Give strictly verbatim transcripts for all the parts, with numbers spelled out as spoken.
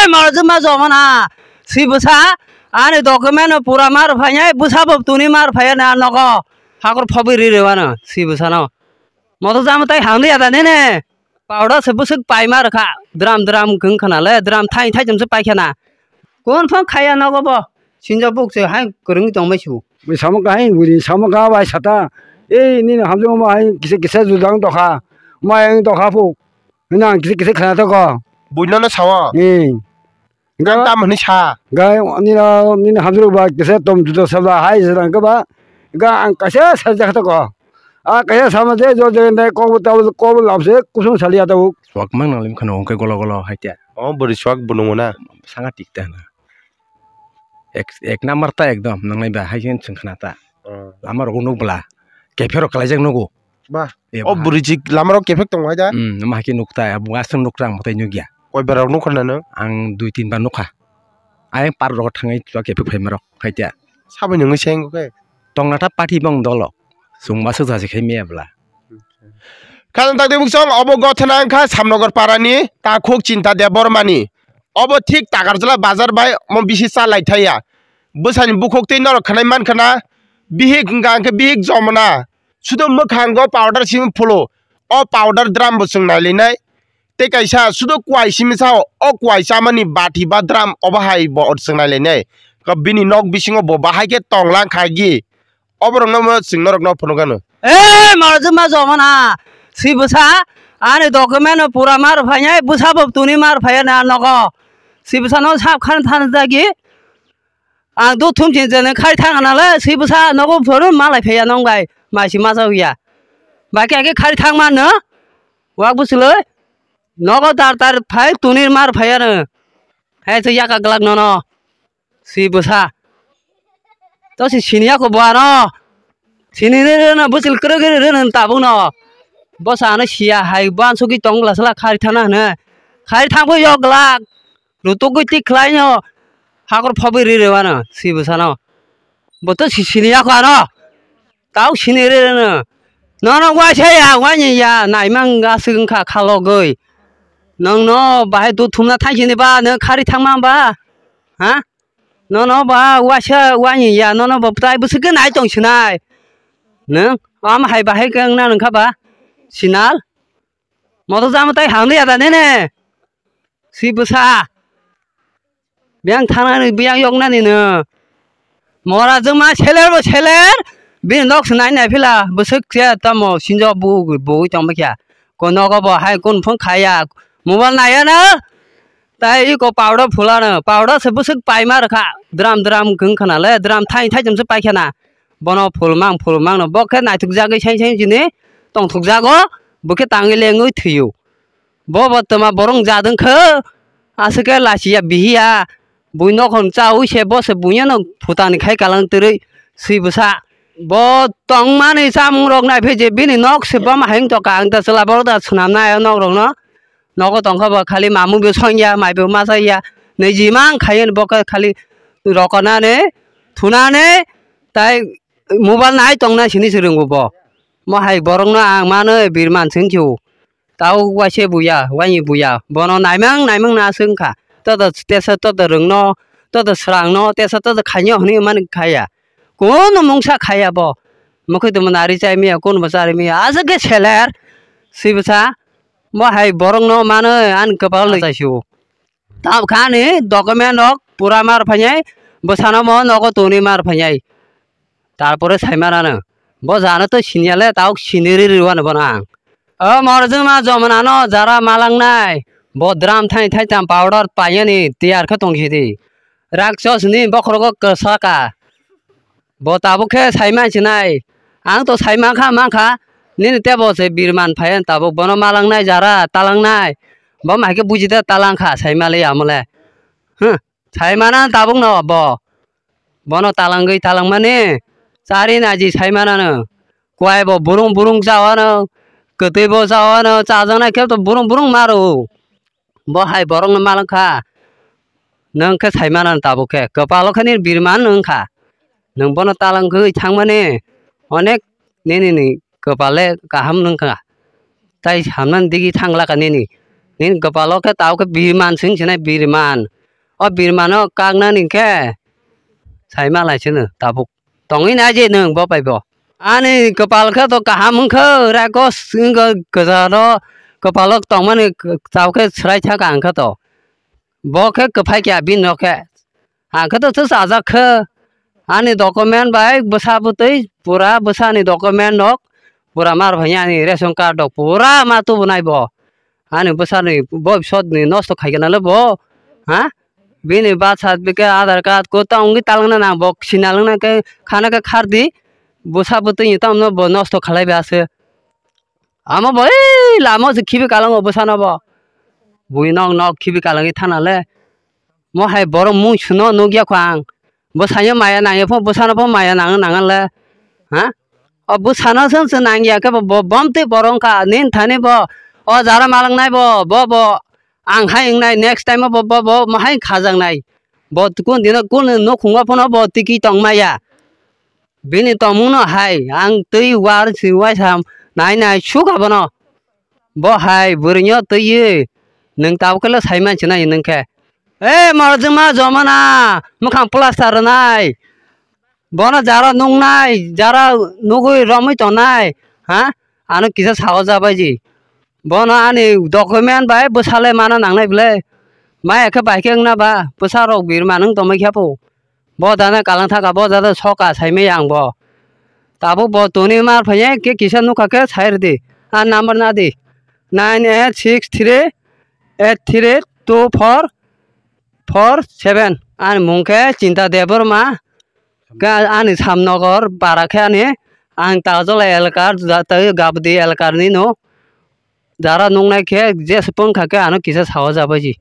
Moro jwma jomana. Si bwsa ani document no pura mar phainai, bwsa bo tuni mar phaiya na nogo. Hakor phobwi ri rwano si bwsano. Moto jama tai hamri ada nene. Powder se bwswk paima rwkha. Dram dram wng khana le, dram thai thai jomse paikha na. Kun phang khaya nogo bo. Sinjo buk se hai kwrwngwi tongbai su. Bui samo kahai, bui samo kaha bai sata. Ei nini hamjwk ma hai kisa kisa judang tokha. Ma yang tokha phu. Nang kisa kisa khana toko. Buino no sawo. Ei. Nang tam hwnwi sa. Gai nini nini hamjwk ba kisa tom juda sabla hai judang kaba. Ga ang kaisa sajak toko. A kaisa sama je jo je ne kok ta kok lamse kusung sali ata. Swak mang nang lim khano hwnkhe golo golo hai te. O bwrwi swak bo nungo na. Sanga tik ta na. Ek, ek number ta ekdom, nangnai ba, hai khe chwng khna ta. Oh. Lama rok nuk bwla, kephek rok kwlaijak nugo. Ba, e o ba. Bwrwi chik lama rok kephek tongo hai da? Hmm, ma hai khe nuk ta, abo aswk nuk ta, ang mwtai nuk ya. Koi bara rok nuk khna no? Ang dui tin bar nuk kha. Ayang park rok thangwi chwla kephek phaima rok, hai ta. Sabo nungwi se wngkhe? Tongna ta party bong dolo. Chwng ma swk jasi khai maya bwla. Khajang tak twi bwsong obo gothana wngkha Samnogor parani takhuk Chinta Debbarmani. Obo thik Takarjala bazar bai omo bisi cha lai thaya. Bwsani bukhuk twi norok khanai man khana. Bihik wngkha hwnkhe bihik jomona. Sudo mwkhango powder simi phulo. O powder drum bo chwng nai linai. Tei kaisa sudo kuai simi sao. O kuai chamani bathi ba drum obo hai bo chwng nai linai. Bini nok bisingo bo bahai khe tonglang kha gi. Oborokno mo chwng norokno phunukgano. E, moro jwma jomana. Si bwsa ani document no pura mar phainai, bwsa bo tuni mar phaiya na nogo. Si bwsano sab khan than jagi. Ang duk thum chin chen khai thang na le, si bwsa nogo phuru malai phaiya nong bai, mai si ma jaw ya. Bai khe khe khai thang man no. Wak bwswlwi. Nogo dar dar phai tuni mar phaiya no. Hai se yaka glak nono. Si bwsa. To si siniya ko bo ano. Sini re re no bwsil kwrwk re re no tabuk no. Bwsa ano siya hai bo ansugwi tong bwla sala khari thana hwno. Khari thangbo yok glak. Rutugwi tik khlai no. Hakor phobwi ri re wano si bwsa no. Bo to si siniya ko ano. Tau sini re re no. Nono waisa ya, wani ya, naimang aswk wngkha khalogwi. Nongno bahai duk thumna thai sini ba, nang khari thangma ba? Ha? Nono ba waisa wani ya, nono ba tai bwswk khe nai tong sinai. Nang am hai bahai khe wngna nangkha ba? Sinal? Moto jama tai hamri ada nene. Si bwsa. Biyang thangnani biyang yoknani no. Mora jwngma seler bo seler. Bini nok se nai nai phila bwswk se tamo sinjo bu bugwi tongma kya. Ko nogo bo hai kun phung khaya. Mobile naya no. Tai iko powder phulano. Powder se bwswk paima rwkha. Dram dram wng khana le dram thai thai jomse paikha na. Bono phul mang phul mang no. Bo khe naithok jagwi sai sai jini tongthok jago. Bo khe tangwi lengwi thwiyo. Bo bo twma borok jadwng khe, aswk khe lachiya bihiya, buino khon chaui se bo se buino no phutani khai kalang twrwi swi bwsa. Bo tongmani chamung rok nai phi je bini nok se bama hai wng tongkha, ang da chwla borok da swnamnai o nok rok no. Nogo tongkha bo khali mamung bo songya, mai bo machaya, niji mang khai bo khe khali rokonani, thunani, tai mobile nai tongna sini se rwngo bo. Mo hai borok no ang mano birman se wngkhe o. Tao waise buya, waini buya, bono naimang naimang no aswk wngkha. Todo tesa todo rwngno, todo swrangno, tesa todo khainw hwnwi mani khaya. Kunu mungsa khaya bo. Mwkhwi tongma nari chai miya, kunu bo chari miya. Aswk khe seler. Swi bwsa. Mo hai borokno mano ani kwpal no chaisio. Tabkha ani document rok pura mar phainai. Bwsano mo nogo tongwi mar phainai. Tarpore saimanano, bo jano to siniya le, tao sini ri rwano bono ang. O morjwngma jomonano jara malangnai, bo dram thani thaitam powder paiyani tiyar khe tong sidi. Rakchosni bokhorogo kwsaka. Bo tabuk khe saiman sinai. Ang to saimankha mankha, nini tebo se birman phaiyan tabuk bono malangnai jara talangnai. Bo mai khe bujida talangkha saimale amole. Huh. Saimana tabukno bo. Bono talangwi talangmani chari naji saimanano. Kuai bo burung burung chawano, kwtwi bo chawano, chajaknai khe to burung burung maro. Bo hai borokno malwngkha. Nwng khe saimanano tabuk khe, kwpalo khe nini birman wngkha. Nwng bono talangwi thangmani onek nini ni kwpal le kaham wngkha. Tai hamnani digi thanglakha nini. Nini kwpalo khe tao khe birman swng sinai birman. O birmano kaknani khe sai malai sino tabuk. Tongwi nai je nwng bo bai bo. Ani kwpal khe to kaham wngkha, raikos wngkha, kwcharo kwpalo tongmani tao khe swrai thaka ang khe to. Bo khe kwphai kya bini rok khe. Ang khe to chwchajak khe. Ani document bai bwsa bwtwi pura bwsani document rok pura mar phai ani ration card rok pura ma tubunai bo. Ani bwsani bo bisodni nosto khaikhe nale bo. Ha? Bini birth certificate, Aadhaar card ko ta wngwi talangna nang bo sinalangna khe khana khe khardi. Bwsa bwtwi ni tamno bo nosto khalai ba se. Amo bo ei lama se khibi kalango bwsano bo. Bui nok nok khibi kalangwi thana le. Mo hai borok mung suno nukya kho ang. Bwsaino maya nangya pho, bwsano pho maya nang nang le. Ha? O bwsano se se nangya khe bo, bo bom twi borok wngkha. Nin thani bo. O jara malang nai bo, bo, bo. Ang hai wngnai next time bo, bo, bo, mo hai khajaknai. Bo kun dino kun nukhungo phono bo tiki tong maya. Bini tongmungno hai ang twi war si waisa nai nai suk abono. Bo hai bwrwino twiwi nwng tabukhe le sai mansinai nwng khe. "E morojwngma jomana mwkhang plaster rwnai. Bono jara nuknai, jara nugwi romwi tongnai, ha? Ano kisa sao jabaiji. Bono ani document bai bwsale mana nangnai bwle. Maya khe bai khe wngna ba bwsarok birma nwng tongmai khe bo." Bo dana kalang thaka bo dada soka saimaya ang bo. Tabuk bo tuni mar phaiya khe kisa nukha khe sai rwdi. A number nadi nine eight six three eight three two four four seven. Ani mung khe Chinta Debbarma. Khe ani Samnogor bara khe ani ang Tajola elakar, Gabdi elakar ni no. Jara nuknai khe jesa pung kha khe ano kisa sao jabaiji.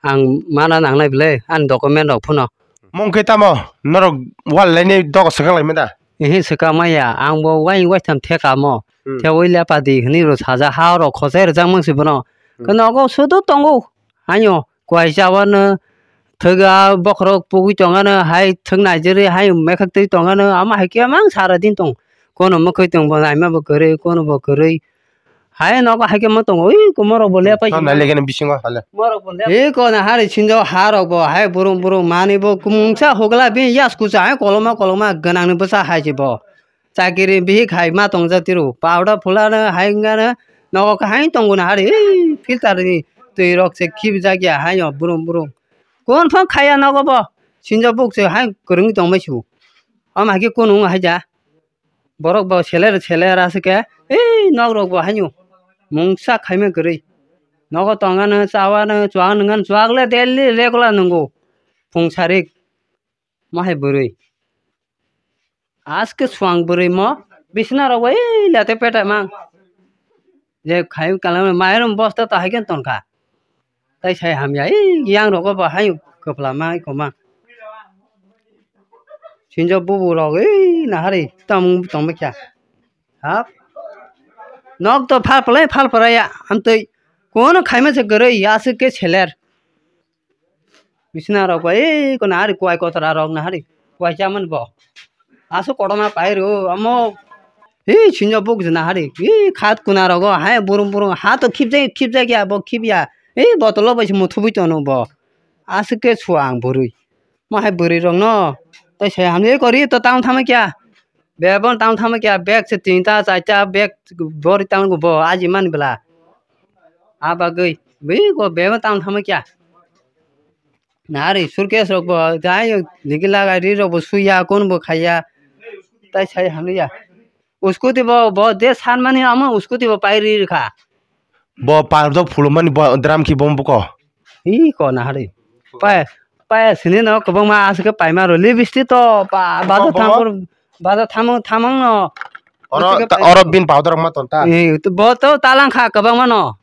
Ang mana nangnai bwle ani document rok phano. Mung khe tamo norok wal lainai dogo swkang laimai da? Ehe swkang maya, ang bo wain waitham thekamo. Hmm. Thewoi lepadi hwnwi rw saja ha rok khosai rwjak mang si bono. Hmm. Khe nogo sudu tongo. Haino kuai chawano thwga bokhorok pugui tongano hai thwk naijeri hai mekhak twi tongano ama hai khe mang sara din tong. Kono mwkhwi tong bo naima bo kwrwi, kono bo kwrwi. Hai nogo hai khe ma tongo, ui, ko morok bo lepai. To nai legeno bisingo hale. Morok bo lepai. Ui, ko na hari sinjo ha rok bo, hai burung burung mani bo kumungsa hogla bi yas kusa hai koloma koloma gwnang ni bwsa hai se bo. Chakiri bihik hai ma tong jatiro. Powder phulano hai wngano nogo khe hai tongo na hari, ui, filter ni twi rok se khibijak ya hai no burung burung. Kon phang khaya nogo bo, sinjo buk se hai kwrwngwi tongmai su. Ama hai khe kunu wng hai ja. Borok bo seler seler aswk khe, ei nok rok bo haino mungsa khaima kwrwi. Nogo tongano, chawano, chuwak nungano, chuwak le daily regular nungo. Phung sarik mo hai bwrwi. Aske suang bwrwi mo bisna rok bo ei lete peta mang. Je khai kalam mairum bosta to hai khe ton kha. Tai sai hamya, ei, yang rogo bo hai kwpla ma, hai koma. Sinjo bubu rok, ei, nahari, tamo tongma kya. Hap. Nok to phal phalai, phal phalai ya, amtwi. Kono khaima se kwrwi, aswk khe seler. Bisna rok bo, ei, ko nahari, kuai kotora rok nahari. Kuai chamani bo. Aswk kotorma pai rw, amo. Hi, sinjo buk jina hari. Hi, khat kuna rogo, hai burung burung, ha to khibjak, khibjak ya, bo khibya. Hi, botolo bai se muthubui tono bo. Aswk khe suang bwrwi. Mo hai bwrwi rok no. Tai se hamle kori to tang thama kya. Bebon tang thama kya, bag se tinta, charta, bag bori tang bo, aji man bela. A bagwi, bui go bebon tang thama kya. Nari suitcase rok bo jai nigila gari rok bo suya kon bo khaya. Tai sai hamya. Scooty bo bo de san mani amo scooty bo pai ri kha. Bo par do phulumani bo drum ki bom buko. Hi ko na hari. Pai pai sini no kwbangma aswk khe paima ro lipstick to ba bajo thamor bajo thamang thamang no. Oro oro bin powder rok ma ton ta. Bo to talang kha kwbangma no.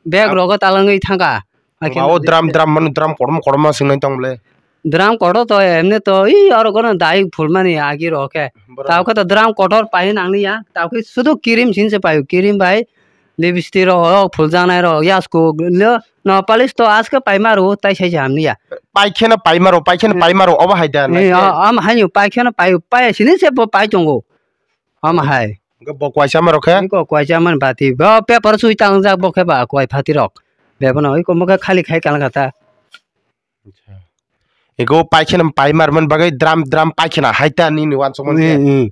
Bag rogo talangwi thangkha. Haikhe o drum drum manu drum kotorma kotorma swngnai tong bole. Drum kotor to emne to i oro gono dai phulmani agi rok khe. Tao khe to drum kotor pai nangni ya. Tao khe sudu kirim sin se paio. Kirim bai lipstick rok phuljaknai rok yasku no polish to aske paima rw tai sai se hamni ya. Pai kheno paima rw pai kheno paima rw obo hai da. Am haino pai kheno pai pai sini se bo pai tongo. Omo hai. Hwnkhe bo kuaisa ma rok khe? Iko kuaisa man bati. Bo paper sui tangjak bo khe ba kuai phati rok. Bebano oi komo khe khali khai kalang kha ta. Acha. Ego paikhena pai mar man bagwi drum drum paikhena hai ta nini wansuk man khe. Mm, mm.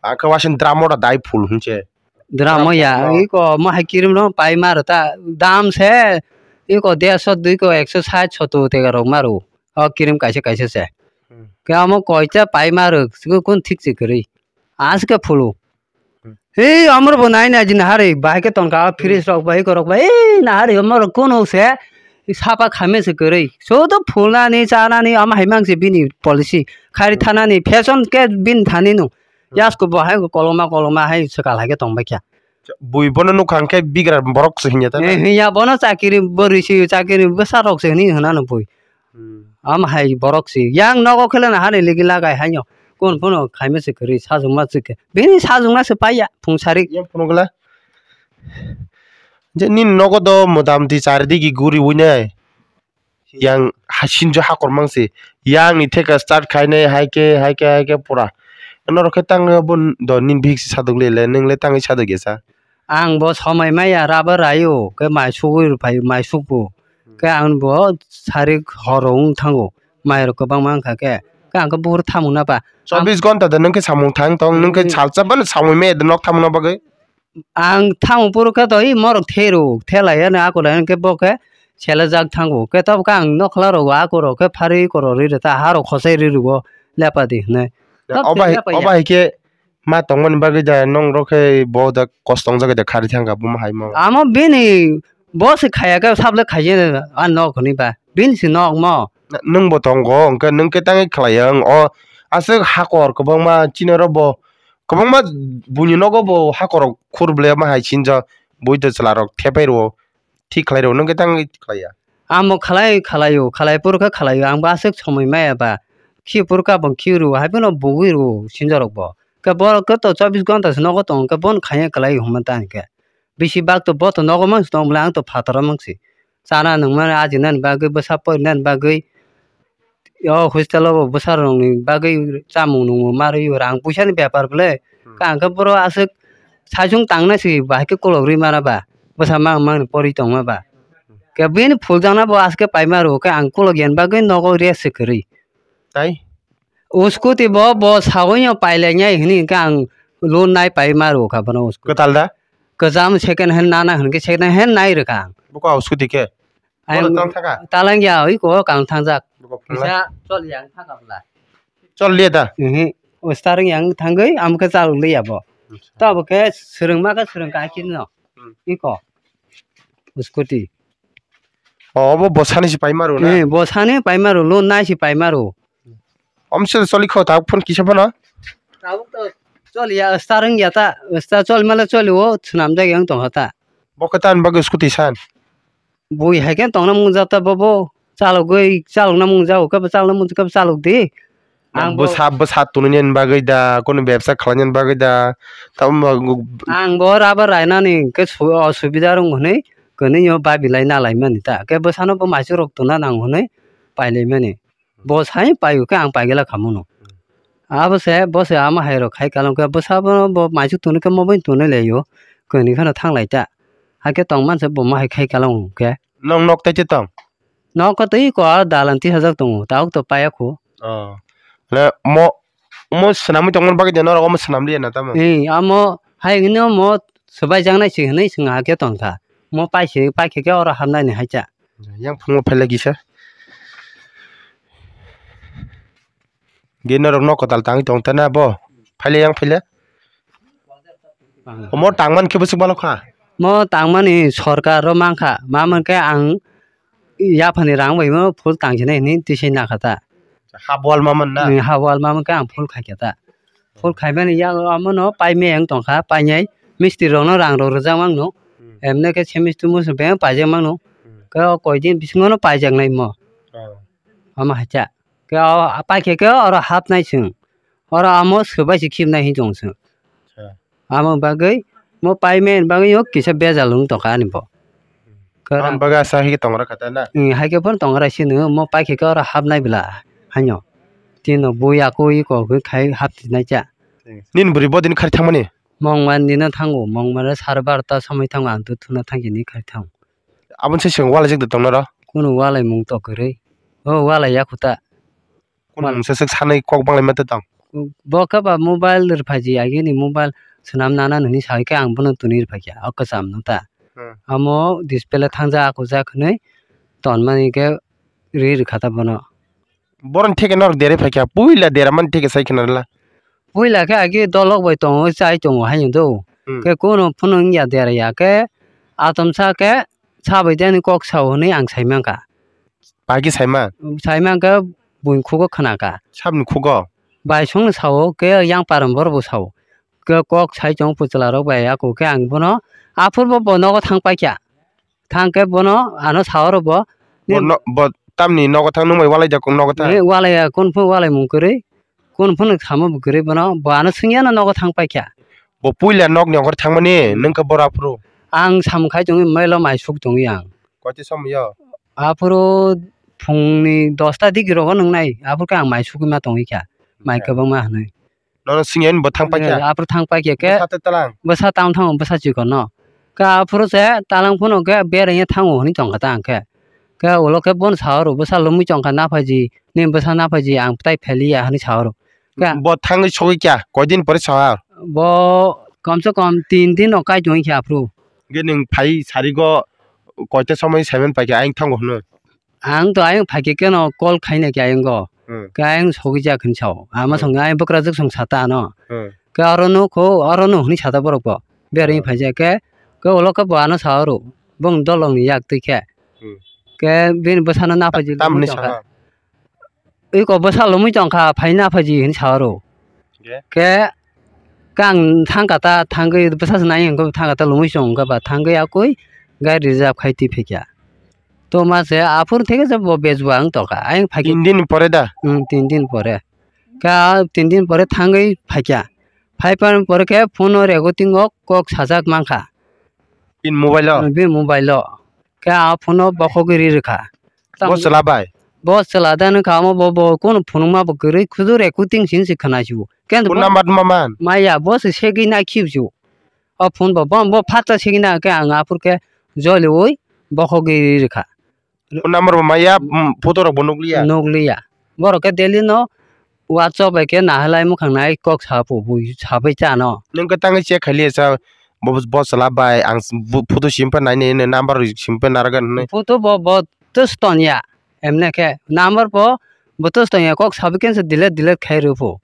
Akhe wasin drum oro dai full hinse. Drum o ya, no. Iko mo hai kirim no pai maro ta, dam se, iko derso, dui ko, ekso sait, sottur tega rok maro. O kirim kaisa kaisa se. Hmm. Ke amo koita pai maro, siko kun thik se kwrwi. Aske phulu. Hmm. Hei, amro bo nai nai jin hari, bahai ke tonka, fridge rok, bahai korok, bahai, ei, na hari, amro kono se, sapa khame se kwrwi. Sodo phulnani, chanani, ama hai mang se bini policy. Khari Hmm. thanani, fashion ke bin thani no. Yasko bo hai koloma koloma hai swkal hai khe tong bai kha. Bui bono nukha hwnkhe bigra borok se hinya ta na? Eh, hinya bono chakiri bwrwi se chakiri bwsa rok se hwnwi hwnano bui. Hmm. Am hai borok se yang nogo khele na hani ligi lagai haino. Kon pono khaima se kwrwi sajwkma se khe. Bini sajwkna se paiya phung sari. Yang phunukla. Je nini nogo do motamti char digi guri winai. Yang hasinjo hakor mangsi. Yang ni theka start khainai hai khe, hai khe, hai khe pura. Norok khe tang bo do nin bihik si sadok le le, nung le tangwi sadok ya sa. Ang bo somai maya rubber raio, khe mai sugwi rw phaio, mai sukgo. Khe ang bo sarik horo wng thango, mai rok kwbangma wng kha khe. Khe ang khe buphuru thamung na ba. Chobbish ghonta de nung khe samung thang tong, nung khe Hmm. salsa ban samung me de nok thamung na bagwi. Ang thamung phuru khe to i morok the rw, the lai ani ako lai khe bo khe sele jak thango. Khe tabuk khe ang nokla rogo ako rok khe pharwi korok ri rw ta, ha rok khosai ri rw o lepa di hwnwi. Tab Oba se hai, lepa ya. Oba hai khe ma tongmani bagwi da nong rok khe bo da kosto wng jak da khari thang kha bo ma hai ma. Amo bini bo se khaya khe sable khaiya a nok hwnwi ba. Bini se nok mo. Nung bo tongo hwnkhe nung khe tangwi khlai ya wng o aswk hakor kwbangma chini oro bo kwbangma buini nogo bo hakorok khur ble ma hai sinjo bui de chwla rok thepai rwo thik khlai rwo nung khe tang khlai ya. Amo khlai khlai o khlai phuru khe khlai o ang bo aswk somoi maya ba khi phuru kha bo khi rwo hai phano bugwi rwo sinjo rok bo khe borok khe to chobbish ghonta se nogo tongo khe bono khaiya khlai o hwnma ta hwn khe bisi bak to bo to nogo mang si tong bwle ang to phataro mang si chana nungmani ajinani bagwi bwsa porinani bagwi. O hostel o bo bwsa rok ni bagwi chamung nungmung ma rw o rang puisa ni bepar bwle. Hmm. Khe ang khe boro aswk saichung tang nai se bahai khe kolok rwi mano ba bwsa mang mang ni pori tong ma ba. Khe bini phul jak na bo aske pai ma rw khe ang kolok ya ni bagwi nogo rest se kwrwi. Tai? O scooty bo bo sagoi no pai lai nai hwnwi khe ang loan nai pai ma rw kha bono o scooty. Kwtal da? Kwcham second hand nana hwn khe second hand nai rw kha ang. Buko o scooty khe? Ayang bono tang thaka? Talang ya, oi ko kang thangjak. Buko phunla? Kisa chol yang thaka bla. Chol liya da? Ehe. O starring yang thangwi, am khe chal liya bo. Acha. Tabo khe swrwng ma khe swrwng ka khin no. Hmm. Iko. Scooty. O, bo bosani si pai maru na? Eh, bosani pai maru, lo nai si pai maru. Om se choli kho ta phone kisa phano? Tabuk to chol ya, starring ya ta, star chol mala choli o, swnam jak yang tong ta. Bo khe tan bagwi scooty san? Bui hai khe tongna mung jak ta bobo. Chalogwi, chalokna mung jak, khe chalokna mung jak, khe chalok di. Ang bo bwsa, bwsa tununi bagwi da, kono bebsa khlaina bagwi da. Tamo ang bo rubber rainani khe su-, osubida rung hwnwi, kwnwi yo babilai nalaimani ta. Khe bwsano bo maichuk rok tuna nang hwnwi pailaimani. Bo sai paio khe ang paigwla khamono. Abo se bo se ama hai rok khai kalam khe bwsa bo, bo maichuk tunu khe mobai tunu le yo. Kwnwi kheno thanglai ta. Hakhe tong manse bo ma hai khai kalam khe. Nong nok tai te tong? Nok ko twi ko dalan tisajak tongo. Tabuk to paya kho. Oh. Le mo, mo swnamwi tongmani bagwi de norok omo swnam liya na tamo? Ee, amo hai hwnwi omo swbaijaknai se hwnwi swng hakhe tongkha. Mo paise, paikhe khe oro hapnani hai cha. Yang phungo phailai kisa. Ge norok nok kwtal tangwi tong ta na bo? Phaile yang phaile. Omo tangman khe bwswk balok kha? Mo tangmani sorkar o mankha, ma mankhe ang yaphani rang bai mo phul tangsinai hinwi twi se nakha ta. Hap wal ma man na? Ni hap wal ma mankhe ang phul khaikha ta. Phul khaimani yago omono pai meyang tongkha, painai mistri rokno rang rok rwjak mangno. Hmm. Emne khe se mistri musu beng paijak mangno. Hmm. Khe o koi din bisingo no paijaknai mo. Oh. Omo hai cha. Khe o paikhe khe oro hapnai chwng. Oro amo swbai se khibnai hinwi tong chwng. Acha. Amo bagwi mo paimani bagwi o kisa bejal wng tongkha ani bo. Kwrang. Amo bagwi asa hai khe tongra kha ta na? Ee, hai khe phano tongra sino mo paikhe khe oro hapnai bwla haino. Tino bui aku iko khai hapnai cha. Nini bwrwi bodini khari thangmani? Mongman dino thango, mongman sare barota somoi thango ang dudh thuna thangkhe ni khari thango. Aboni se chwng walaijak de tong noro? Kunu walaimung to kwrwi. O walai ya khuta. Kunu mungsa swk sanwi kok banglaima tong? Bo khe ba mobile rwphaiji, agini mobile swnam nana hwnwi sawi khe ang bono twnwi rwphaikha o kwcham no ta. Hmm. Amo display thangjak akujak hwnwi tonmani khe rwi rwkha ta bono. Boroni theke norok dere phaikha, puila dera mani theke sai khna rwla. Puila khe agi dolok bai tongo, chai tongo haino do. Hmm. Khe kuno phunu wngya dera ya khe atomsa khe sabai de ani kok sao hwnwi ang sai mankha. Pai khe saima? Saima khe buini khugo khna kha. Sabni khugo? Bai songno sao, khe yang param borok bo sao. Khe kok sai tongo pwchwla rok bai, ako khe ang bono aphuru bo, bo nogo thang paikha. Thang khe bono ano sao ro bo. Bo no-, bo tamni nogo thang nung bai walai da nogo thang? Ni walai ya, kun phung walai mung kwrwi. Kun phung samo bo kwrwi bono, bo ano swngya no nogo thang paikha. Bo puila nokni ongkhor thangmani, hmm, nung khe boro aphuru? Ang samung khai tongwi mailo mai suk tongwi ang. Koiti somoyo? Aphuru phungni dosta digi rogo nungnai, aphuru khe ang mai sugwi ma tongwi kha, mai kwbangma hwnwi. Nono swngya bo thang paikha? Eh, aphuru thang paikha khe. Bwsa tei talang? Bwsa tam thango, bwsa chikon no. Khe aphuru se talang phano khe beraiya thango hwnwi tongkha ta ang khe. Khe ulo khe bono sao rw, bwsa lomwi tongkha naphaji, nini bwsa naphaji, ang tai phailiya hwnwi sao rw. Khe bo thangwi sogwi kya, koidin pore sao? Bo komse kom tin din rok kai tongwi kha aphuru. Ge nwng phai sarigo koita somoi saiman paikha ayang thango hwnwi? Ang to ayang phaikhe keno call khaina khe ayang go. Hmm. Khe ayang sogwi jak hin sao. Ama, hmm, song ayang bwkrajwk song sata ano. Hmm. Khe aro no kho, aro no hwnwi sata borok bo. Berwi, hmm, phaijak khe, khe ulo khe bo ano sao rw. Bong dolong ni yak twi khe. Hmm. Khe bini bwsano naphaji. Tam hwnwi sao? Iko bwsa lomwi tongkha, phai naphaji hwnwi sao rw. Khe? Khe, khe ang thangkha ta, thangwi bwsa se nai hwnkhe thangkha ta lomwi tongkha ba, thangwi akui gari reserve khai twi phaikha. To ma se aphuru theke se bo bejua wng tongkha. Ayang phaikhe. Tin din pore da? Hmm, tin din pore. Khe a tin din pore thangwi phaikha. Phai phai pore khe phone o rego tingo kok sajak mankha. Bini mobile o? Hmm, bini mobile o. Khe a phone o bokhogwi ri rwkha. Bo chwla bai? Bo chwla da nw kha, omo bo, bo kunu phunukma bo kwrwi, khudu recording sini se khwna sio. Khe phone number ma man? Maya, bo se segwi nai khibi sio. O phone bo, bo, bo phatsa segwi na khe ang aphuru khe joliui bokhogwi ri rwkha. Phone number bo maya, hmm, photo rok bo nukliya? Nukliya. Borok khe daily no WhatsApp bai khe nahalai mukhang nai kok sa phu, bui sabai chano. Nwng khe tangwi check khailiya sa, bo, bo chwla bai ang s-, bu-, photo sim pha nai nai, number rok sim pha narwkha hwnwi. Photo bo, bo tus tonya, emne khe number bo, bo tus tonya, kok sabai khe se delete, delete khai rw phu.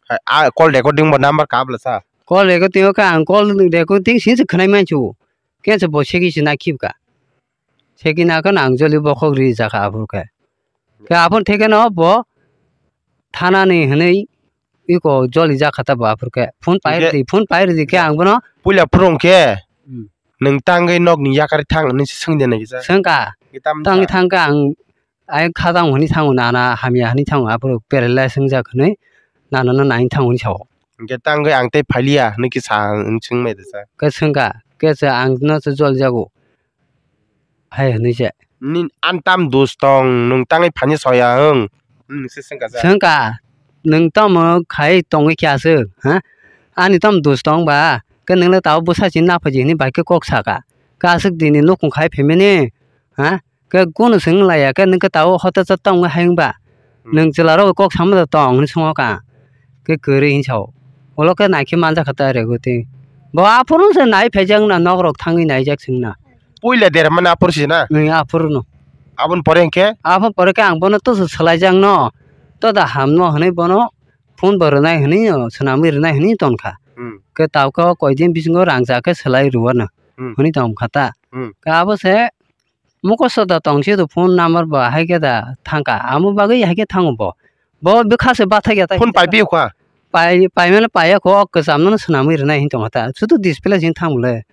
A, a call recording bo number kabla sa? Call recording o khe ang call recording sini se khwnai manchu, khe se bo segwi se nai khibka. Segwi na khe nang joli bokhok ri jakha aphuru khe. Khe aphuru theke no bo thanani hwnwi iko joli jakha ta bo aphuru khe. Phone pai rwdi, phone pai rwdi khe ang bono. Puila phuru hwnkhe, hmm, nwng tangwi nokni yakari thang hwnwi se swngde nai kisa? Swngkha. Tangwi thangkhe ang ai khajang hwnwi thango, nana hamya hwnwi thango, aphuru paralyze wngjak hwnwi nana no nai thango hwnwi sao. Hwnkhe tangwi ang tei phailiya hwnwi kisa swngmai rwsa. Khe swngkha, khe se ang no se joli jago. Hai hwnwi se. Ni, ani tam dos tong, nwng tangwi phani soya wng? Nwng se swngkha sa? Swngkha, nwng tamo khai tongwi khe aswk, ha? Ani tam dos tong ba, khe nwng le tabuk bwsa chini naphaji hwnwi bai khe kok saka. Khe aswk dini nukung khai phaimani, ha? Khe kunu swng laiya khe nwng khe tabuk hote cha tongwi hai wng ba? Hmm. Nwng chwla rok kok sama da tong hwnwi swngo ka. Khe kwrwi hinwi sao. Ulo khe nai khe manjak kha ta rego twi. Bo aphuru se nai phaijak na, nok rok thangwi naijak swng na. Puila dera mani aphuru se na? Nwng aphuru no. Aboni pore hwnkhe? Aboni pore khe ang bono tusu swlaijak no. To da ham no hwnwi bono phone bo rwnai hwnwi, swnamwi rwnai hwnwi ton kha. Hmm. Khe tabuk khe o koi din bisingo rang cha khe swlai rw ano. Hmm. Hwnwi tong kha ta. Hmm. Khe abo se Mukoso da tong si do phone number bo hai khe da thang kha, amo bagwi hai khe thango bo. Bo bwkha se bathai ya ta. Phone pai phi kha? Pai, pai mano pai ya kho, o kwcham no swnamwi rwnai hin tong kha ta. Sudu display sin thang le.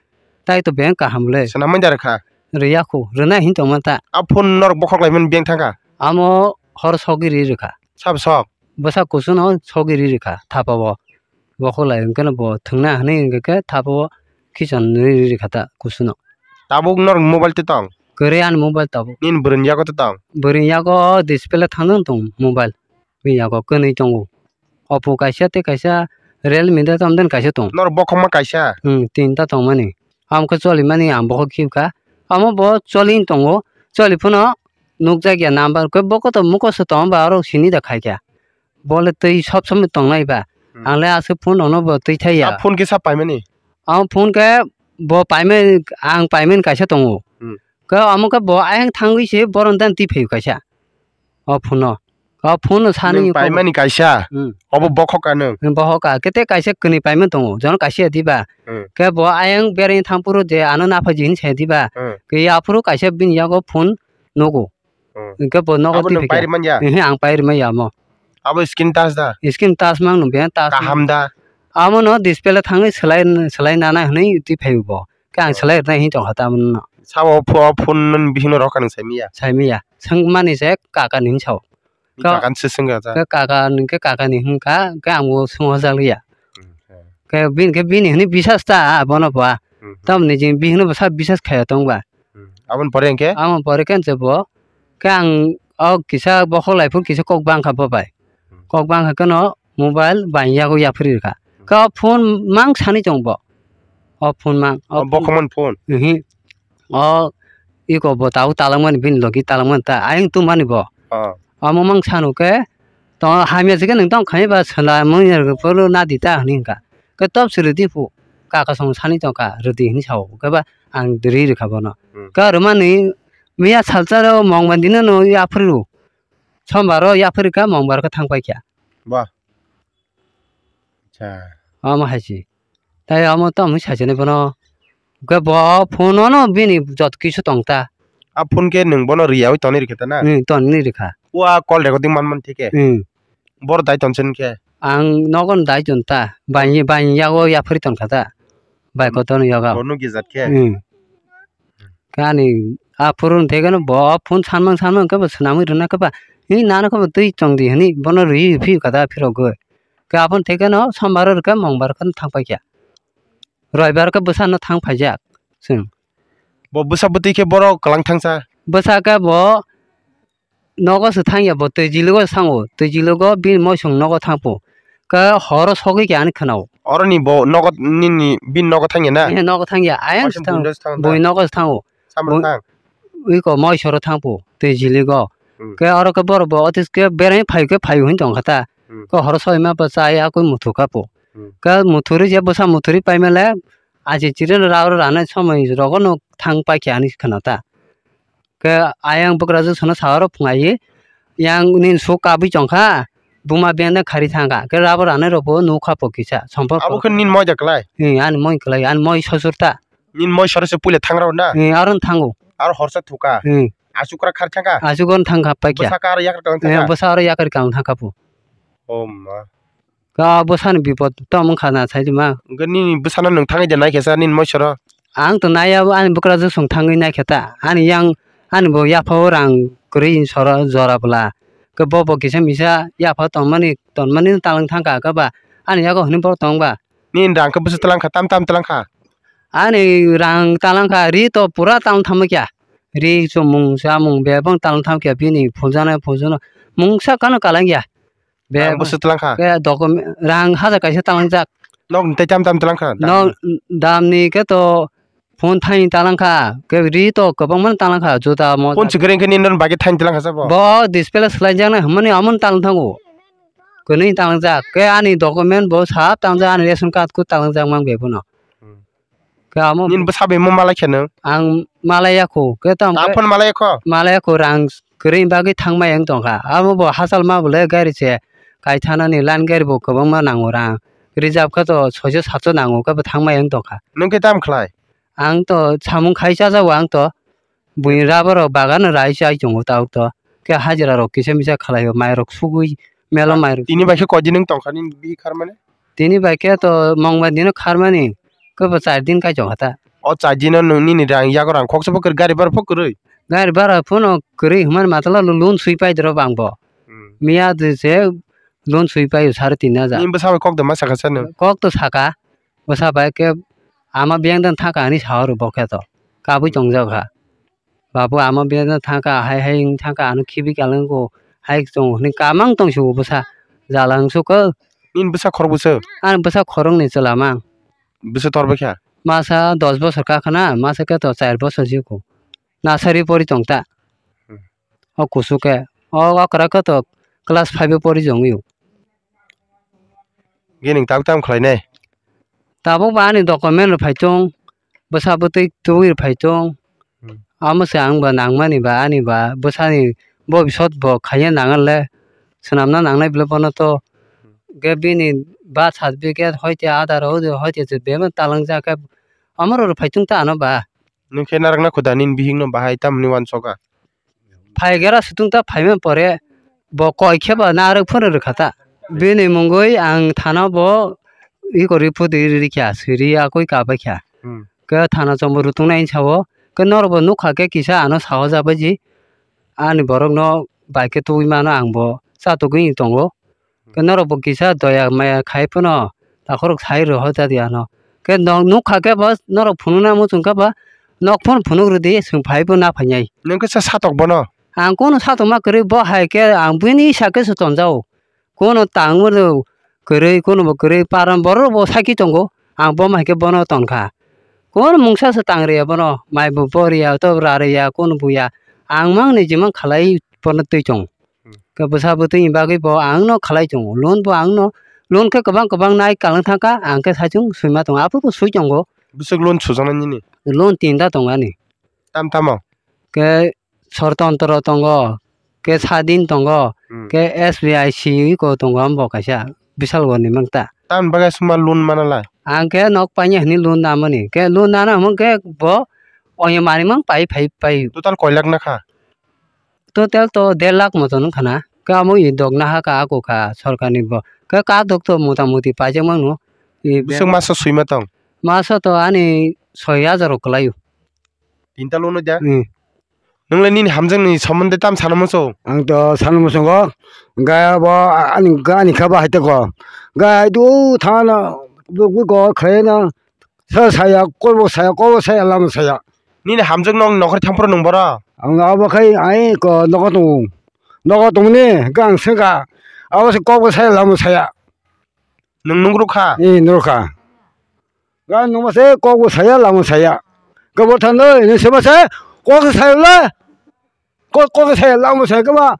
Tai to beng kaham le. Swnamwi da rwkha? Rwya kho, rwnai hin tong ma ta. A phone norok bokhok lai mani beng thang kha? Amo hor sogwi ri rwkha. Sabo sok? Bwsa kusu no sogwi ri rwkha thapa o. Bokhok lai hwnkhe no bo thwngna hwnwi hwnkhe khe thapa o khichon ri ri kha ta kusu no. Tabuk norok mobile twi tong? Kwrwi ani mobile tabuk. Nini bwrwini yago twi tong? Bwrwini yago display thangwi tong mobile. Bini yago kwnwi tongo. Oppo kaisa tei kaisa Realme da tamo den kaisa tong. Norok bokhokma kaisa? Hmm, tinta tongmani. Amo khe cholimani ang bokhok khibkha. Amo bo choli tongo, choli phano nukjakya number khe bo koto mukoso tongo ba oro sini da khaikha. Bole twi sob somoi tongnai ba. Hmm. Ang le aswk phone rokno bo twi thai ya. A phone kisa paimani? Ang phone khe bo paimani, ang paimani kaisa tongo. Hmm. Khe amo khe bo ayang thangwi se boron dan twi phaio kaisa. O phone no. O phone no sani. Nwng paimani kaisa. Hmm. Obo bokhok ka nwng. Nwng bokhok ka. Kete kaisa kwnwi paimani tongo. Jono kaisa diba. Hmm. Khe bo ayang bereng thangphuru je ano naphaji hin se diba. Hmm. Khe aphuru kaisa bini yago phone nugo. Hmm. Hwnkhe bo nogo abo twi nwng phikha. Pairi manya? Ehe, ang pairi manya amo. Abo screen touch da? Screen touch mang nung beng touch. Kaham da? Amo no display thangwi swlai, swlai nana hwnwi twi phai bo. Khe ang swlai rwnai hin tongkha ta amo no. Sao pho-, phone no bihikno rok ka nwng saimiya? Saimiya. Swngmani se kaka ni hin sao. Ni kaka ni se swngya ta? Khe kaka ni, khe kaka ni hwnkha, khe ang bo swng hojak liya. Hmm, hmm. Khe bini, khe bini hwnwi bisas ta, bono ba. Hmm, hmm. Tamoni jing bihikno bwsa bisas khaiya tong ba. Hmm. Aboni pore hwnkhe? Aboni pore khe hwnkhe bo, khe ang o kisa bokhok lai phuru kisa kok bangkha bo bai. Hmm. Kok bangkha kheno mobile bai yago yaphri rwkha. Hmm. Khe o phone mang sani tong bo. O phone mang, o phone. O bokhokmani phone? Ehe. O iko bo tabuk talangmani bini logi talangmani ta ayang tumani bo. Oh. Omo mang sanu khe to hamya se khe nwng tong khai ba swnamwi phuru nadi ta hwnwi hwnkha. Khe top se rwdi phu, kaka song sani tongkha, rwdi hinwi sao. Khe ba ang ri rwkha bono. Hmm. Khe rwmani miya salsa ro mongmani dino no yaphuru. Sombar ro yaphuru kha, mongbar khe thang paikha. Ba. Acha. Omo hai se. Tai omo to mui sai se bono. Khe bo phone no bini jot kisu tong ta. A phone khe nwng bono riyawi toni rikha ta na? Hmm, toni rikha. O a call recording man man thike. Hmm. Boro dai ton sen khe. Ang nogon dai ton ta. Bai, bai yago yaphri ton kha ta. Bai kotor ni yoga. Bono gizat khe. Hmm. Khe ani aphuru thekeno bo phone sanmang sanmang khe bo swnamwi rwna khe ba, "Hi nana khe bo twi tong di," hwnwi bono rwi phi kha da phirogwi. Khe aphuru thekeno sombar rwkhe mongbar khe thang paikha. Roibar khe bwsano thang phaijak chwng. Bo bwsa bwtwi khe borok kwlang thangsa? Bwsa khe bo nogo se thangya, bo twi jiligo se thango, twi jiligo bini moisong nogo thangpho. Khe horo sogwi khe ani khwnao. Oroni bo nogo nini bini nogo thangya na? He, nogo thangya, ayang se thango. Bui nogo se thango. Samrok thang? Ui ko moisoro thangpho, twi jiligo. Hmm. Khe oro khe borok bo otis khe berai phaio khe phaio hwn tongkha ta. Hmm. Khe horo sogwi ma bo chai akui muthu kha pho. Hmm. Khe muthuri je bwsa muthuri paimale aji chiri rao ranai somoi rogo no thang paikha ani khwna ta. Khe ayang bukrajwk sono sawaro phungai, yang nini sok kabwi tongkha, buma benda khari thangkha, khe rabo ranai rokbo nukha po kisa, sompor. Abo khe nini moi da klai? Ee, ani moi klai, ani moi sosor ta. Nini moi soro se puila thangrao na? Ee, aro thango. Aro horsa thuka? Ee. Asukra khari thangkha? Asukon thangkha paikha. Bwsa ka aro yakar kalang thangkha? Ee, bwsa aro yakar kalang thangkha po. O ma. Ka bwsani bipot tong wngkha na, sai di ma. Hwnkhe nini bwsano nwng thangwi de naikhe sa nini moisoro? Ang to naiya bo, ani bwkrajwk song thangwi naikhe ta. Ani yang, ani bo yaphao rang kwrwi soro jora bwla. Khe bo bo kisa misa yaphao tongmani, tonmani talang thangkha khe ba. Ani yago hwnwi borok tong ba. Nini rang khe bwswk talang kha, tam tam talang kha? Ani rang talang kha, ri to pura talang thamwi kya. Ri chumung chamung bebak talang tham kya, bini phuljaknai phuljakno mungsa kano kalang ya. Be rang bwswk talang kha? Khe document, rang hajar kaisa talangjak. Nok ni tei tam tam talang kha? Nok damni khe to phone thaini talang kha, khe ri to kwbangma talang kha, juta moja. Phone swkang khe nini bagwi thaini talang kha sabo? Bo display swlaijak nai hwnmani omono talang thango. Kwnwi talangjak, khe ani document bo sab talangjak, ani ration card khe talangjak mang be bono. Hmm. Khe amo nini bwsa bai mo malai khe nwng? Ang malai ya kho. Khe tamo ta khe phone malai ya kho? Malai ya kho, rang kwrwi bagwi thang maya wng tong kha. Amo bo hachal ma bo le gari se kai thanani line gari bo kwbangma nango rang. Reserve khe to soiso satso nango khe bo thang maya wng tong kha. Nwng khe tamo khlai? Ang to samung khai cha jago ang to. Buini rubber rok bagan rai chai tongo tabuk to. Khe hajira rok kisa misa khlai o, mai rok sugui melo mai rok. Tini bai khe koi din wng tong kha nini bihik kharmani? Tini bai khe to mongbai dino kharmani, kebo char din kai chong kha ta. O char dino nwng nini rang yago rang khoksa bo kwrwi, gari bara pho kwrwi? Gari bara phano kwrwi hwnmani matala lo loan swi pai doro bang bo. Hmm. Miya de se loan swi pai o sare tin hajar. Nini bwsa bai kok de ma saka sa nwng? Kok to saka. Bwsa bai khe ama biyang dan thangkha hinwi sa oro bo khe to. Kabui tongjak kha. Babu ama biyang dan thangkha, hai hai wng thangkha, ano khibi kalang ko, hai chong hinwi kamang tong sugo bwsa. Jala wng sukha. Nini bwsa khorok bwswk? Ani bwsa khoroknwi chwla mang. Bwswk tor bai kha? Masa dos bosor ka khna, masa khe to char bosor si ko. nasari pori tong ta. Hmm. O kusu khe, o okra khe to class five o pori jongwi o. Gini tabuk tamo khlainai? Tabuk ba ani document rok phai tong, bwsa bwtwi tubui rok phai tong. Hmm. Amo se ang ba nangmani ba ani ba bwsani bobisot bo khaiya nangan le swnamna nangnai bwle bono to. Hmm. Ge bini birth certificate hoite Aadhaar hoite hoite je bebak talangjak khe amo rok phai tong ta ano ba. Nwng khe narwkna khuda nini bihikno bahai tamni uansukha? Phaigera sutung ta phaima pore bo koi khe ba narwk phano rwkha ta. Bini mungwi ang thana bo iko report ri rikha, siri akoi kabaikha. Hmm. Khe thana chombo rutungnai sao. Khe norok bo nukha khe kisa ano sahojabaiji. Ani borokno bai khe tubui mano ang bo chatugwi tongo. Khe norok bo kisa doya maya khai phano takhorok sai rw ho jati ano. Khe nok nukha khe bo norok phunukna muchung khe ba nok phano phunuk rwdi, chwng phai bo na phainai. Nwng khe sa satok bono? Ang kono satokma kwrwi, bo hai khe ang buini isa khe se tonjao. Kono tangmano kwrwi, kono bo kwrwi, paran borok bo saki tongo. Ang bo hai khe bono tonkha. Kono mungsa se tang rwya bono, mai bo bo rwya, to ra rwya, kono buya. Ang mang ni jemang khalai bono twi tongo. Hmm. Khe bwsa bwtwi ni bagwi bo ang no khalai tongo. Loan bo ang no, loan khe kwbang kwbang nai kalang thangkha, ang khe saichung swima tongo. Aphuru bo swi tongo. Bwswk loan sujaknai nini? Loan tinta tongo ani. Tam tamo? Khe Swartantro tongo, khe Sadin tongo, hmm, khe S B I C ko tongo, ambo kaisa Bishalgarh ni mang ta. Tamni bagwi aswkma loan mana lai? Ang khe nok painai hwnwi loan namani. Khe loan nana hwnmang khe bo oya manwi mang pai phai pai. Total koi lakh nakha? Total to der lakh moto wngkha na. Khe amo i dok naha kha, ako kha sorkar ni bo. Khe ka dok to mota moti paijak mano. I bwswk maso swima tong? Maso to ani soi hajar rok kwlaio. Tinta lono da? Hmm. Nwngle nini hamjakni somonde tam sana muchung? Ang to sana muchungo. Gaya bo ani gani kha ba hai toko. Gaya du thana bukwi ko khaina. Sa saya, korbo saya, korbo saya, lama saya. Nini hamjak nok nokhor thampro nung boro? Ang abo khai ai ko nogo tongo. Nogo tongni gang sengka. Abo se kokbo saya, lama saya. Nwng nungrukha? Ee, nungrukha. Ga nungma se kokbo saya, lama saya. Gabo thando, ini sema se kok saya la. Kok, kok saya, lama saya kama.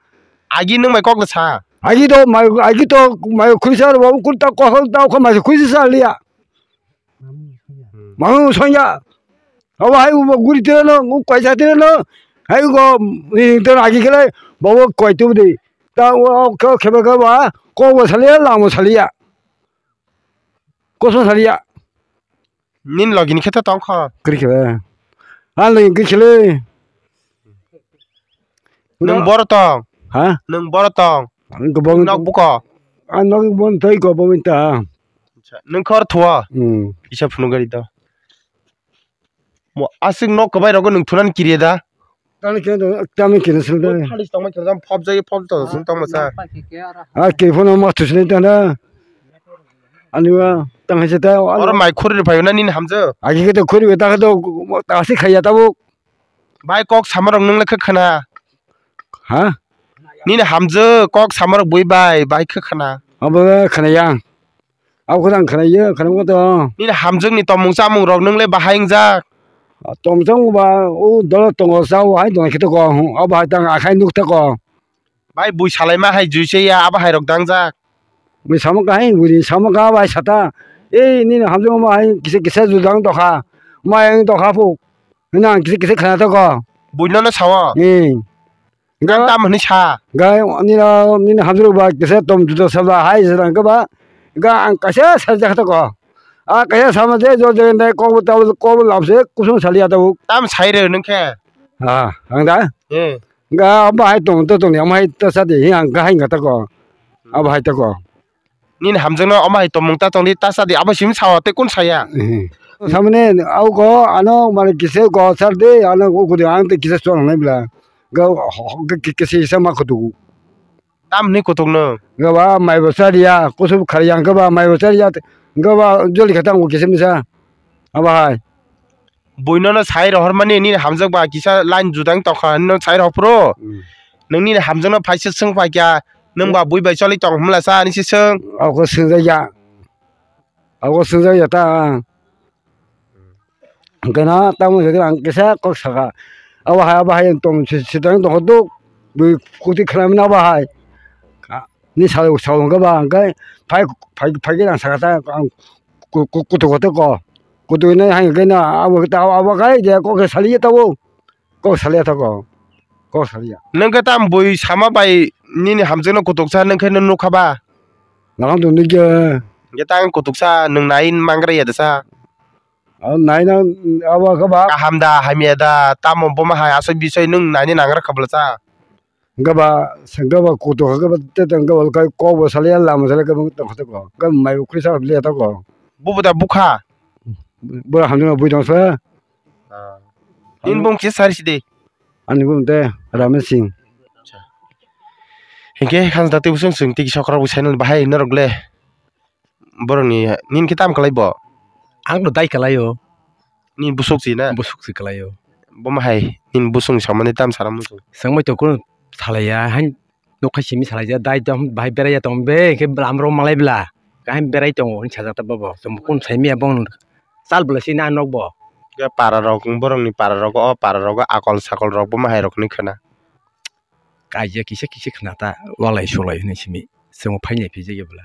Agi nwng bai kok sa? Agi to mai, agi to mai khuisa ro, ukur ta kok ta kok mai khuisa sa liya. Hmm. Mamu sonya. Abo hai ubo guri tira no, u kaisa tira no. Hai ugo ni tira agi kele, bawo koi tu de. Ta o ko khebe ga ba, kokbo salia, lama salia. Koso salia. Nin logi ni khe to tong kho. Kri khe. Ha logi kri khe le. Nwng boro tong? Ha? Nwng boro tong? Ang ko bong. Nok buko? A nok bon thai ko bong ta. Acha, nwng khor thua? Hmm. Isa phunu gari to. Mo aswk nok kwbai rogo nwng thunan kiriya da? Tamo khe, tamo khe sung da. Phalis tongma khe jam phop jai phop to sung tongma sa. A khe phone ma thusni ta na. Ani wa tang hai ta. Oro mai khuri phayo na nini hamjak? Agi khe to khuri ta khe to ta si khaya tabuk. Bai kok samarok nwng le khe khna. Ha? Nini hamjak kok samarok bui bai, bai khe khna. Abo khna yang. Abo khe ang khna ye, khna ko to. Nini hamjakni tongmung chamung rok nwng le bahai wngjak? Tongmung chamung ba, o dolo tongo sa, o hai dong khe to ko. Abo hai tang akhai nuk ta ko. Bai bui salai ma hai jui se ya, abo hai rok dangjak. Bui samo kahai, bui samo ka bai sata. Ei, nini hamjak ma hai kisa kisa judang tokha. Ma yang tokha pu. Nang kisa kisa khna to ko. Bui no no sao? Ee. Ga tam hwnwi sa. Ga nini, nini hamjak ba kisa tom juda sabla hai judang ka ba. Ga ang kaisa sajak to ko. A kaisa sama je jo je ne ko ta ko lam se kusung salia to. Tam sai re nung khe. Ha, ang da? Ee. Ga bahai tong to tong yang bahai ta sa de, ang ga hai ga ta ko. A bahai ta ko. Nini hamjakno omo hai tongmung ta tongdi ta sa di, abo simi sao tei kun saya? Samne au ko ano mane kise ko sar de, ano ko kudi ang te kise chwng nai bla. Ga kise sa ma khudu. Tam ni kutuk no? Ga ba mai bo sar ya, kusub khar yang ga ba mai bo sar ya, ga ba joli khatang ko kise misa. Abo hai. Buino no sai rohor mani nini hamjak ba kisa line judang tokha hwnwi no sai rohor phuru. Hmm. Nwng nini hamjak no phaisa swng pai kha, nwng ba bui bai choli tong hwnla sa ani se swng. Abo swngjakya. Abo swngjakya ta. Hwnkhe no tamo hwnkhe ang kisa kok sakha. Abo hai, abo hai tong si-, sitang tong duk. Bui kuti khwnamani abo hai. Ni sal, sal hwnkhe ba hwnkhe phai, phai, phai khe ang sakha ta, ang ku-, ku-, kutuk kutuk ko. Kutuk hinwi hai hwnkhe no abo, abo, abo khai je kok se saliya tabuk. Kok saliya ta ko. Kok saliya. Nwng khe tam bui sama bai nini hamjakno kutuksa nwng khe nw nukha ba? Nang tong nukya. Hwnkhe tang kutuksa nwng nai mangra ya da sa? Abo naina abo khe ba. Kaham da, hamya da, tamo boma hai aswk bisoi nwng naina nangra kha bwlasa. Hwnkhe ba, hwnkhe ba kutuk hwnkhe ba tei hwnkhe ba kok bo saliya lama saliya khe tongkha tei ko. Hwnkhe mai ukhri sa liya ta ko. Bubo da bukha? Bo hamjak bui tong sa. Ah. Nini bung kisa sari sidi. Ani bung tei Ramen Singh. Hwnkhe khang da tei bwswng swng tei kisa khorok bwsai nani bahai norok le. Borokni nini khe tam kwlai bo? Ang no dai kwlai o. Nini busuk si na? Busuk si kwlai o. Bo ma hai nini busung samani tam sara muchung. Sangbai to kun salai ya, hain nokha simi salai ya, dai to bahai berai ya tong be, khe bwlam rok malai bla. Kaham berai tongo, hinwi sajak ta bobo. Chwng kun saimia bong chal bwlai si na nok bo. Khe para rok, borokni para rogo, o para rogo akol sakol rok bo ma hai rok hinwi khwna. Kaijak kisa kisa khwna ta, walai sulai hinwi simi. Chwng phainai phijak ya bwla.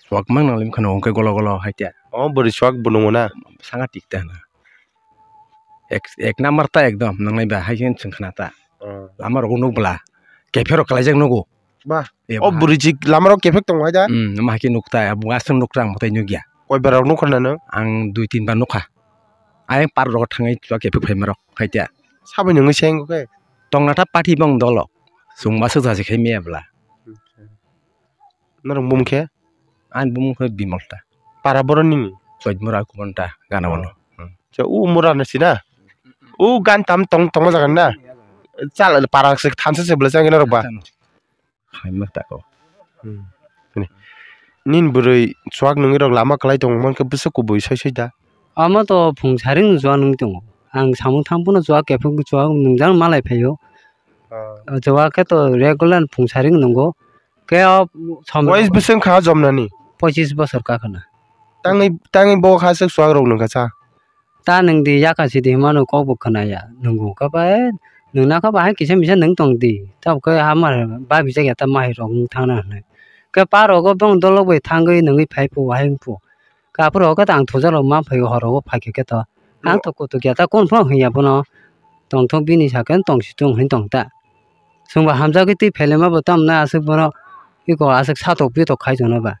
Swak mang nang lim khwna hwnkhe golo golo hai ta. O bwrwi swak bo nungo na? Sanga tik ta hwna. Ek, ek number ta ekdom nang nai ba hai khe chwng khwna ta. Oh. Lama rok nuk bwla. Kephe rok kwlaijak nugo. Ba, eh, o ba. Bwrwi chik lama rok kephek tongo hai da? Hmm, ma hai khe nuk ta, abo aswk nuk ta ang mwtai nuk ya. Koi bara rok nuk khwna nang? Ang dui tin bar nuk kha. Ayang par rok thangwi chwla kephek phaima rok hai ta. Sabai nungwi se wngkhe? Tongna ta party bong dolo. Chwng ma swk jase khai maya bwla. Norok bumung khe? Ani bumung khe Bimol ta. Para borok nini? Choitmura Kubon ta gana bono. Hmm. Cha u mura na sina? U gan tam tong tongma jaga na? Chal para se thansa se bwla chang norok ba. Khaima tako. Hmm. Nini bwrwi chuak nungwi rok lama kwlai tongo, mankhe bwswk kubui soi soi da. Omo to phung saring chuak nungwi tongo. Ang samung thang phano chuak kephek chuak nungjak malai phaio. Ah. O chuak khe to regular phung saring nungo. Khe o som Wais bwswk kha jomnani? Pochis bosor kakhwna. Tangwi, tangwi bo kha swk chuak rok nungkha cha. Ta nwng di yaka sidi hwnmano kok bo khwnaya. Nwngo khe ba, eh, nwng na khe ba hai kisa misa nwng tong di. Tabuk khe hamar ba bijak ya ta mahai rok wng thang na hwnwi. Khe pa rogo bong dolok bai thangwi nungwi phai phu, hai wng phu. Khe aphuru khe ta ang thuja rok ma phai horo o phai khe khe to. Ang to kutuk ya ta kun phano hwnya bono. Tong thok bini sakhe tong si tong hwnwi tong ta. Chwng ba hamjagwi twi phailema bo tamo na aswk bono iko aswk satok pitok khai tongno ba.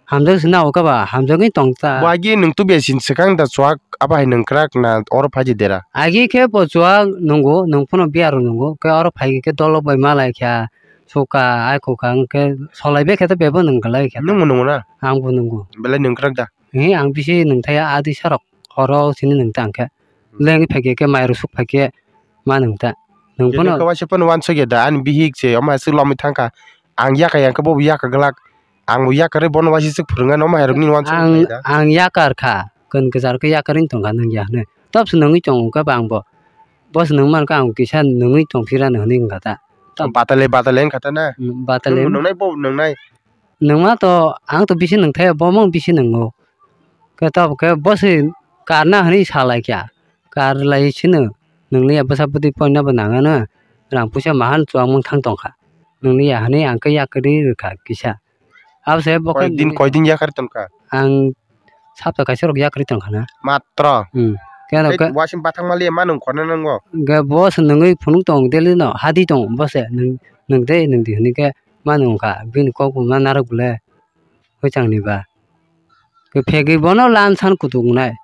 Hamjak se na uka ba, hamjagwi tong ta. Bo agi nwng tubia sin swkang da chuak, abo hai nwng kwrak na oro phaidi dera? Agi khe bo chuak nungo, nwng phano biya rw nungo, khe oro phai khe dolok bai malai kha, suka, ai khuka, wng khe solai bai khe to bebo nwng kwlai khe. Nwng bo nungo na? Ang bo nungo. Belai nwng kwrak da? Hi, ang bisi nwng thaya, adi sarok horo sini nwng ta ang khe. Lengwi phai khe, khe mai rw suk phai khe ma nwng ta. Nwng phano. Khe waisa phano wansuk ya da, ani bihik se, omo aswk lomwi thang kha. Ang yakha yang khe bo yakha glak. Ang bo yakarwi bono waisa swk phwrwngna, omo hai rok nini wansuk Ang, phai da. Ang yakar kha, kwn kwchar khe yakarwi tong kha nwng ya hwnwi. Tabse nungwi tongo khe ba ang bo. Bo se nung man khe ang kisa nungwi tong phira nw hwnwi wng kha ta. Batale, batale wng kha ta na? Mm, batale. Nwng nungnai bo nungnai. Nungma to, ang to bisi nungthai, bo mung bisi nungo. Khe tabuk khe bo se karna hwnwi sa lai kha. Kar lai sino, nungni ya bwsa bwtwi poina bo nangano, rang puisa mahan chuak mung thang tong kha. Nungni ya hwnwi ang khe yakarwi rw kha kisa. Abo se bo khe Koi din, koi din yakarwi tong kha? Ang sapta kaisa rok yakarwi tong kha na. Matro? Hmm. Keno Tei khe waising bathang mali ma nung khorna nango? Hwnkhe bo se nungwi phunuk tong daily no, hadi tong bo se nung, nung de nung di hwnwi khe ma nung kha. Bini kok bo ma narwk le. Hwchangni ba. Khe phegwi bono lan san kutuk wngnai.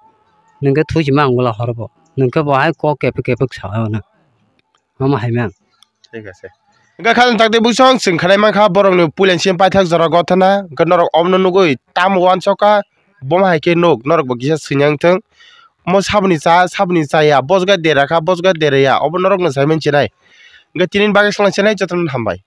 Nwng khe thuchima ang ulo horo bo. Nwng khe bo hai kok kephek kephek sa hwnwi. Omo hai mang. Thik ase. Hwnkhe khajang takti bwsong chwng khlai mankha borokni puilani simi paithak jora gothana. Hwnkhe norok omono nugwi tamo uansukha, bomo hai khe nuk, norok bo kisa swinai wngthung. Omo saboni cha, saboni chaya, bosga dera kha, bosga deraya, obo norokno sai manchinai. Hwnkhe tini bagwi swlaisinai, jotono hambai.